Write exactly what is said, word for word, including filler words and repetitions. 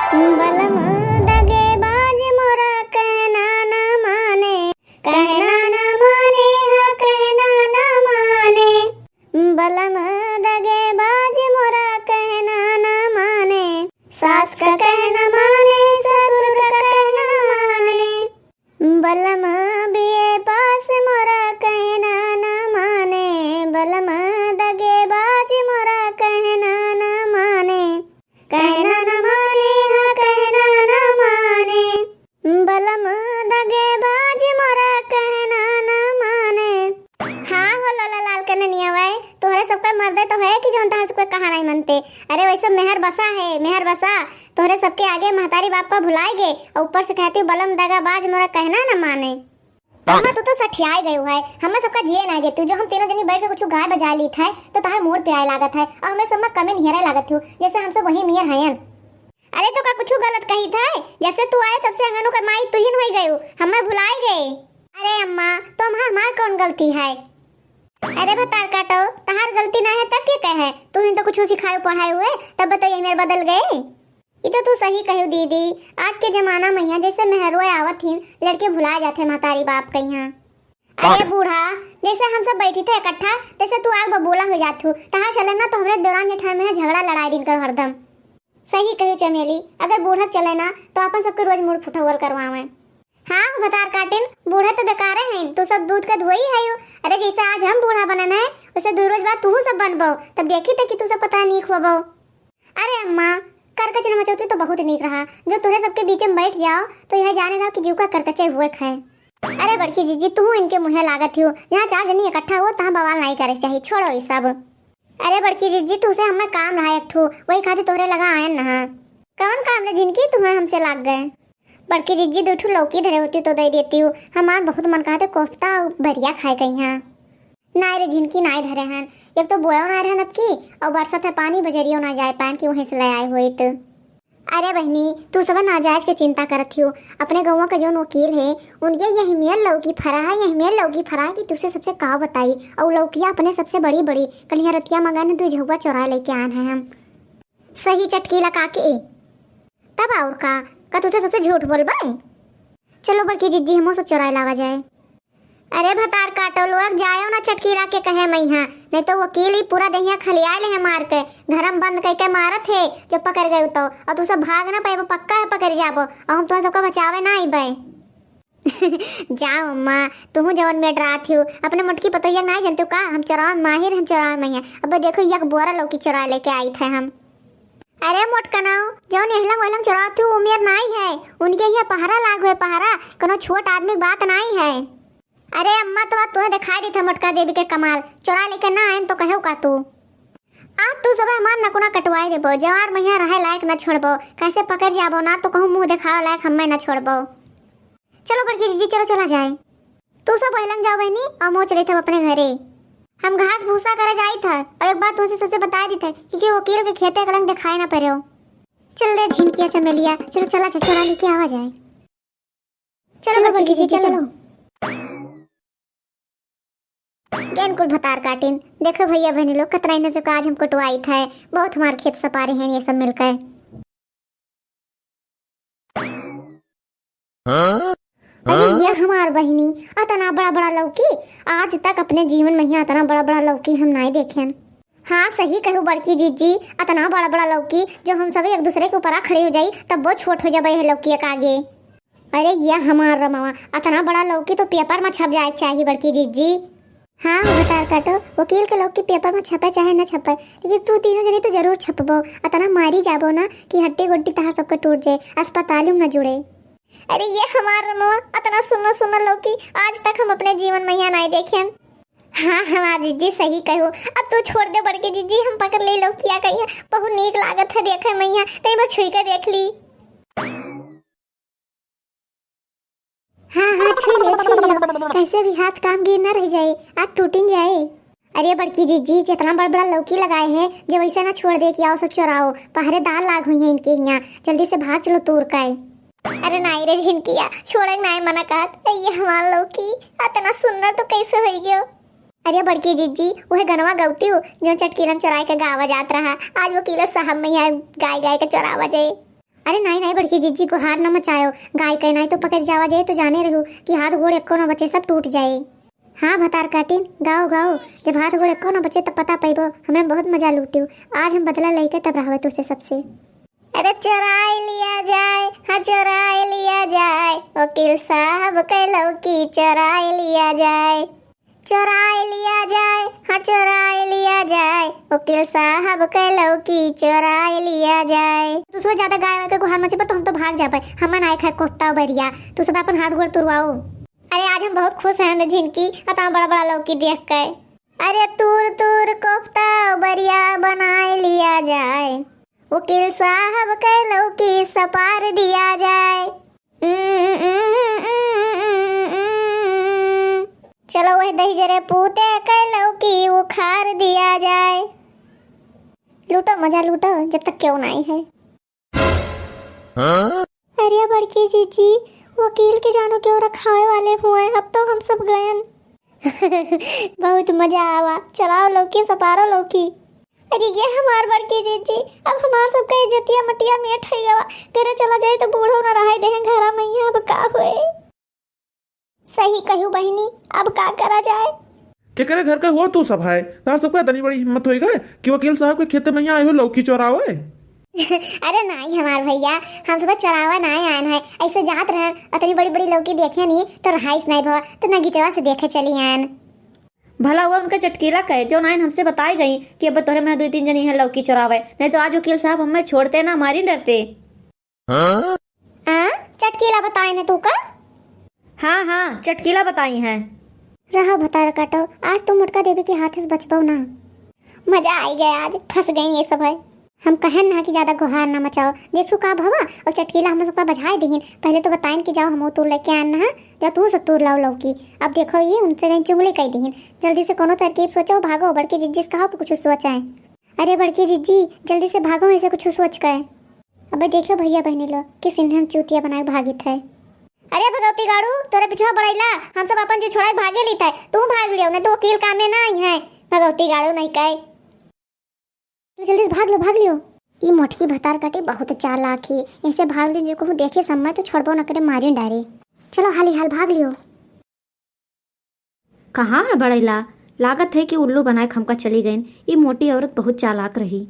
बलम दगेबाज मोरा कहना न माने, कहना न माने, हाँ कहना न माने। बलम दगेबाज मोरा कहना न माने, सास का कहना माने, ससुर का कहना माने। बलम बीए पास मोरा कहना न माने, बलम दगेबाज मोरा कहना न माने, कहना न माने, हाँ कहना न माने। बलम दगेबाज मोरा कहना न माने। हाँ हो लोला लाल के ननिया वाई, तोहरे सबके मर्दे तो है कि जौन तोहरे सबके कहा नहीं मनते। अरे वैसे मेहर बसा है, मेहर बसा। तोहरे सबके आगे महतारी बाप का भुलाए गे और ऊपर से कहती बलम दगाबाज मोरा कहना न माने। अम्मा, तू तो सठियाए गयू है, हमें सबका जिए नाई देतू। जो हम तीनों जनी बैठ के कुछ गाय बजाए लीत है, तो तहार मूड पे आए लागत है, और हमें सब में कमे निहरे लागत हूँ, जैसे हम सब वही मियर हयन। अरे, तो का कुछ गलत कही था? जब से तू आए, तब से अंगनू के माई तू ही होई गयू, हमें भुलाई गए। अरे अम्मा, तो हम, हमार कौन गलती है? अरे भतार काटो, तहार गलती ना है, तब के कहे? तू ही तो कुछ सिखाए पढ़ाए हुए, तब बताइए मेरे बदल गए। ई तो तू सही कहू दीदी, आज के जमाना में यहाँ जैसे मेहरुआ आवत हिन, लड़के भुला जाते महतारी बाप के यहाँ। अरे बूढ़ा, जैसे हम सब बैठी थे इकट्ठा, तैसे तू आग बबूला हो जात हूँ। तहार चले ना तो हमरे दौरान जेठान में झगड़ा लड़ाई दिन कर हरदम। सही कहू चमेली, अगर बूढ़ा चले ना तो अपन सबके रोज मूड फुटौल करवावे। हाँ भतार काटिन, बूढ़ा तो बेकारे हैं, तू सब दूध का धोई है। अरे जैसे आज हम बूढ़ा बनन है, वैसे दू रोज बाद तू सब बनबो, तब देखी तक कि तू सब पता नीक होबो। अरे अम्मा, करकच न मचौती तो बहुत नीक रहा, जो तोहरे सबके बीच में बैठ जाओ तो यह जाने रहो कि जीव का करकचे हुए खाए। अरे बड़की जीजी, तू इनके मुँहे लागत हो, यहाँ चार जनी इकट्ठा हो तहाँ बवाल नहीं करे के चाही, छोड़ो ये सब। अरे बड़की जीजी, तू से हमें काम रहा एक ठो, वही खातिर तोहरे लगा आयन नहा। कौन काम रे जिनकी तुम्हें हमसे लाग गए? बड़की जीजी, दो ठो लौकी धरे होती तो दे देती हूँ, हमार बहुत मन कहते कोफ्ता और भरिया खाए कहीं। नाय रे झिनकी, नाय धरे हन। एक तो बोयो नाय रहन अब की, और बरसत है पानी, बजरियो ना जाए पान कि वहीं से ले आए होइत। अरे बहनी, तू सब नाजायज के चिंता करत हियो। अपने गौवा का जौन वकील है, उनके यही मेर लौकी फरा है, यही मेर लौकी फरा है कि तुझसे सबसे का बताई। और लौकिया अपने सबसे बड़ी बड़ी, कलिया रतिया मंगन दो झौवा चोरा लेके आन है हम। सही चटकीला काकी। तब और का, का तुझसे सबसे झूठ बोलबे? चलो बड़की जिज्जी, हमो सब चोराए लावा जाए। अरे भतार काटो लोग, जायो ना चटकीला के कहे मैहा, नहीं तो वकील ही पूरा दहिया खलिया ले है मार के, घर में बंद करके मारत है, जो पकड़ गए तो, और तू सब भाग ना पाएबो, पक्का है पकड़ जाबो, और हम तुम सबका बचावे ना आईबे। जाओ अम्मा, तुहू जवन में डरात हो, अपने मोटकी पतोहिया ना जानते हो का, हम चोराव माहिर, हम चोराव मैया। अब देखो यक बोरा लौकी चोरा लेके आई थे हम। अरे मोटकनाओ, जौन एहलंग ओहलंग चोरावत हूँ, उमियर नाई है, उनके यहाँ पहरा लाग हुए पहरा, कोनो छोट आदमी के बात नाई है। अरे अम्मा, तो आज तुम्हें दिखाई दी था मोटका देवी के कमाल, चोरा लेके ना आयन तो कहो का तू? आज तू सब हमार नकुना कटवाए देबो, जवार मैया रहे लायक ना छोड़बो, कैसे पकड़ जाबो ना तो कहूँ मुँह दिखावे लायक हमें ना छोड़बो। चलो बड़की जीजी, चलो चला जाए। तू सब वहलंग जाओ बहनी, और मोच लेत हब अपने घरे। हम घास भूसा करे जाइत है, और एक बात तुझसे सबसे बता दी थे कि, कि वकील के खेते एक लंग दिखाए ना पड़े हो। चल रे झिनकिया चमेलिया, चलो चला जा, चला लेके आवा जाए। चलो चलो बड़की बड़की जीजी, जीजी, चलो। चलो। गेन कुल भतार काटिन, देखो भैया बहनी लोग, कतना इन्हें से आज हम कटवाइत है, बहुत हमार खेत सपारे हैं ये सब मिलकर। हाँ? अरे हाँ? ये हमार बहिनी, अतना बड़ा बड़ा लौकी, आज तक अपने जीवन में ही अतना बड़ा बड़ा लौकी हम नाई देखेन। हाँ, सही कहू बड़की जीजी, अतना बड़ा बड़ा लौकी जो हम सब एक दूसरे के ऊपर आ खड़े हो जाई, तब वो छोट हो जाबे है लौकी के आगे। अरे ये हमार रमवा, अतना बड़ा लौकी तो पेपर में छप जाए के चाही बड़की जीजी। हाँ, भतार काटो, वकील के लौकी पेपर में छपे चाहे न छपे, लेकिन तू तीनों जनी तो जरूर छपबो। अतना मारी जाबो ना कि हड्डी गोड्डी तहार सबके टूट जाए, अस्पताल में न जुड़े। अरे ये हमार रमवा, अतना सुनो सुनो लौकी, आज तक हम अपने जीवन में यहाँ नहीं देखेन। हाँ, हमार जीजी सही कहू, अब तू छोड़ दे बड़की जीजी, हम पकड़ ले लौकिया कहिया, बहुत नीक लागत है देखे मैया, तई बार छुई के देख ली। हाँ, हाँ, छुई लियो, छुई लियो। कैसे भी हाथ काम गिर ना रह जाए, आँख टूटिन जाए। अरे बड़की जीजी, जितना बड़ बड़ा लौकी लगाए हैं, जे वैसे ना छोड़ दे कि आओ सब चोराओ, पहरेदार लाग हुई हैं इनके हियाँ, जल्दी से भाग चलो तूर का। अरे नाई रे झिनकिया, छोड़े नाई मना कहत, ये हमार लौकी, अतना सुन्नर तो कैसे होई गयो? अरे बड़की जीजी, वह गनवा गौती हो, जो चटकीलम चोराए के गावा जात रहा, आज वो किलो साहब में यहाँ गाय गाय के चोरावा जाए। अरे नाहीं, नाहीं बड़की जिज्जी, गोहार न मचायो, गाय के नाहीं तो पकड़ जावा जाए, तो जाने रहू कि हाथ गोड़ एक्को न बचे, सब टूट जाए। हाँ भतार काटिन, गाओ, गाओ, जब हाथ गोड़ एक्को न बचे तब पता पैबो, हमरे बहुत मजा लूटियो, आज हम बदला लेके तब रहबे तुसे सबसे। अरे चोराए लिया जाए, हाँ चोराए लिया जाए, वकील साहब के लौकी चोराए लिया जाए। चोराए लिया जाए, हाँ चोराए लिया जाए, वकील साहब के लौकी चोराए लिया जाए। तू सब ज्यादा गाय वाय के गोहार मचेबा तो हम तो भाग जाबे, हमें नाहीं खाए कोफ्ता बरिया, तू सब अपन हाथ गोड़ तुरवाओ। अरे आज हम बहुत खुश हैं रे झिनकी, इतना बड़ा बड़ा लौकी देख के। अरे तूर तूर कोफ्ता बरिया बनाए लिया जाए, वकील साहब के लौकी सपार दिया जाए। चलो वह दही जरे पूते के लौकी उखाड़ दिया जाए। लूटो मजा लूटो, जब तक केहू नाहीं है। हाँ? अरे बड़की जीजी, वकील के जानो केहू रखावे वाले हुए, अब तो हम सब गयन। बहुत मजा आवा, चोराओ लौकी, सपारो लौकी। अरे ये हमार बड़की जीजी, अब हमार सबका इज्जतिया मटिया में ठई गवा। घरे चला जाए तो बूढ़ो न रहाई देहे घरा में, यहाँ अब का होए? सही कहू बहिनी, अब का करा जाए? केकरे घर के हो तू सब है? तार सबका इतनी बड़ी हिम्मत होई गए कि वकील साहब के खेते में यहाँ आए हो लौकी चोरावे? अरे नाहीं हमार भैया, हम सब चोरावा नाहीं आयन है, ऐसे जात रहन, इतनी बड़ी बड़ी लौकी देखे नहीं तो रहाइस नाहीं भवा, तो नगीचवा से देखे चली आयन। भला हुआ उनका चटकीला कहे जो नाइन हमसे बताई गई कि अब तोहरे में दुई तीन जनी है लौकी चोरावे, नहीं तो आज वकील साहब हमें छोड़ते ना, मारी डरते। हाँ? आ, चटकीला बताए न तू का? हाँ हाँ, चटकीला बताई हैं। रहो भतार काटो, आज तो मोटका देवी के हाथ से बचबो ना। मजा आई गया, आज फंस गई ये सब है। हम कहन ना कि ज्यादा गोहार ना मचाओ, देखियो का भवा, और चटकीला हम सबका बजाए दीहिन। पहले तो बताइन कि जाओ हम तूर लेके आन ना, जाओ तू सब तूर लाओ लौकी। अब देखो ये उनसे गई चुगली कई दीहिन। जल्दी से कोनो तरकीब सोचो, भागो, बड़की जिज्जी से कहो कि कुछ सोचे। अरे बड़की जिज्जी, जल्दी से भागो, ऐसे कुछ सोच के। अबे देखियो भैया बहनी लोग, किस इन्हें हम चूतिया बनाए भागित है। अरे भगवती गाड़ू, तोरे पिछवा बड़ैला, हम सब अपन जो छोड़ा भागे ली थे, तू भाग लियो, नहीं तो वकील कामे ना आई है। भगवती गाड़ू नहीं कहे। तो जल्दी से भाग लो, भाग लियो। ई मोटकी भतार काटे बहुत चालाक ही, ऐसे भाग ली जो कहूँ देखे समय तो छोड़बो न करे, मारी डारे। चलो हाली हाल भाग लियो। कहाँ है बड़ैला? लागत है कि उल्लू बनाए खमका चली गईन। ई मोटी औरत बहुत चालाक रही।